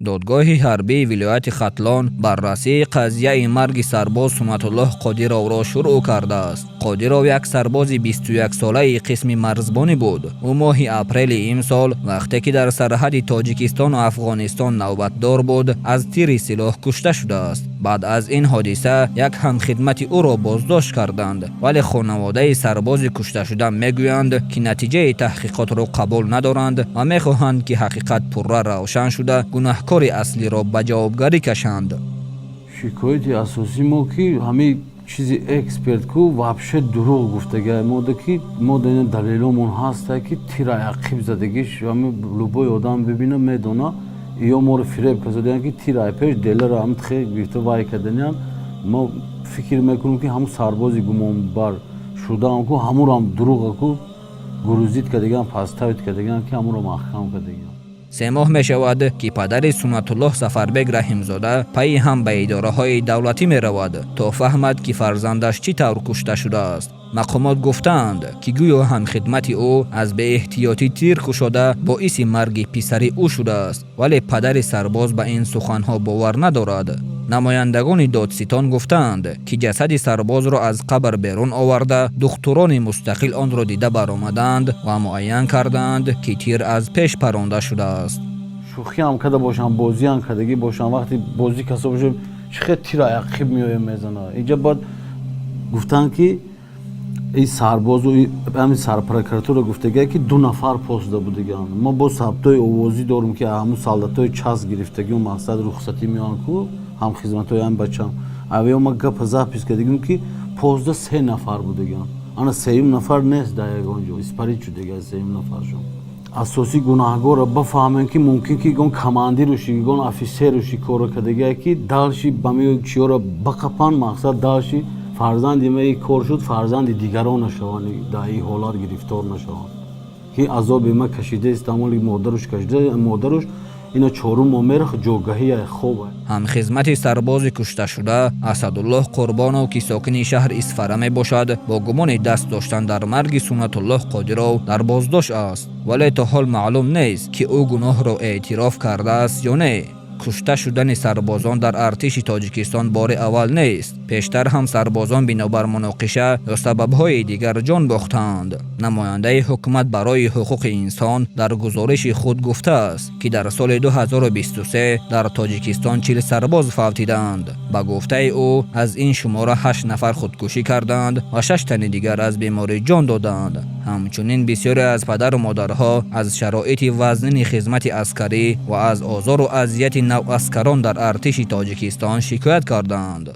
Додгоҳи ҳарбии вилояти Хатлон баррасии қазияи марги сарбоз Суннатуллоҳ Қодировро шурӯъ кардааст. Қодиров як сарбози 21-солаи қисми марзбонӣ буд. Ӯ моҳи апрели имсол, вақте ки дар сарҳади Тоҷикистону Афғонистон навбатдор буд, аз тири силоҳ кушта шудааст. Баъд аз ин ҳодиса як ҳамхидмати ӯро боздошт карданд, вале хонаводаи сарбози кушташуда мегӯянд, ки натиҷаи таҳқиқотро қабул надоранд ва мехоҳанд, ки ҳақиқат пурра равшан шуда, гунаҳкори аслиро ба ҷавобгарӣ кашанд. Шикояти асосии мо, ки ҳамин чизи эксперт ку вообще дурӯғ гуфтага мода, ки мо ина далеломон ҳаста, ки тира ақиб задагиш, ҳами любой одам бибина, медона. Ё моро фиреб кардаян, ки тира пеш делара ҳам тхе гирифта вай кардаян. Мо фикр мекунем, ки ҳамун сарбози гумонбар шудаам ку, ҳамурам дурӯға ку грузить кардаган, подставить кардаган, ки ҳамуро маҳкам кардаган. 3 моҳ мешавад, ки падари Суннатуллоҳ Сафарбек Раҳимзода пайи ҳам ба идораҳои давлатӣ меравад, то фаҳмад, ки фарзандаш чӣ тавр кушта шудааст. Мақомот гуфтаанд, ки гӯё ҳамхидмати ӯ аз беэҳтиётӣ тир кушода, боиси марги писари ӯ шудааст, вале падари сарбоз ба ин суханҳо бовар надорад. Намояндагони додситон гуфтаанд, ки ҷасади сарбозро аз қабр берун оварда, духтурони мустақил онро дида баромаданд ва муайян кардаанд, ки тир аз пеш паронда шудааст. Шӯхиам карда бошам, бозиам кардагӣ бошам, вақте бозӣ касо бошем, чӣ хел тира ақиб меоям, мезана? Инҷа бояд гуфтанд, ки ин сарбозу ҳамин сарпрокуратура гуфтагия, ки ду нафар посда будагианд. Мо бо сабтҳои овозӣ дорем, ки ҳамун солдатҳои часть гирифтагиу мақсад рухсатӣ меоянд ку, ҳамхизматҳои ҳам бачам авё ма гапа запись кардагим, ки позда се нафар будагианд. Ана сеюм нафар нест дар ягон ҷо, испарить шудага сеюм нафаршон. Асосӣ гунаҳгорро бафаҳмем, ки мумкин ки ягон командируши, ягон офисеруши корро кардагия, ки дальше ба чиёро бақапан. Мақсад, дальше фарзанди ма кор шуд, фарзанди дигарон нашаванд, дар ин ҳолат гирифтор нашаванд, ки азоби ма кашидаист. Амоли модаруш кашида, модаруш ина чорум моҳ мерах, ҷогаҳия хоб. Ҳамхизмати сарбози кушташуда Асадуллоҳ Қурбонов, ки сокини шаҳри Исфара мебошад, бо гумони даст доштан дар марги Суннатуллоҳ Қодиров дар боздошт аст, вале то ҳол маълум нест, ки ӯ гуноҳро эътироф кардааст ё не. Кушта шудани сарбозон дар артиши Тоҷикистон бори аввал нест. Пештар ҳам сарбозон бинобар муноқиша ё сабабҳои дигар ҷон бохтаанд. Намояндаи ҳукумат барои ҳуқуқи инсон дар гузориши худ гуфтааст, ки дар соли 2023 дар Тоҷикистон 40 сарбоз фавтидаанд. Ба гуфтаи ӯ, аз ин шумора ҳашт нафар худкушӣ кардаанд ва шаш тани дигар аз беморӣ ҷон додаанд. Ҳамчунин бисёре аз падару модарҳо аз шароити вазнини хизмати аскарӣ ва аз озору азияти наваскарон дар артиши Тоҷикистон шикоят кардаанд.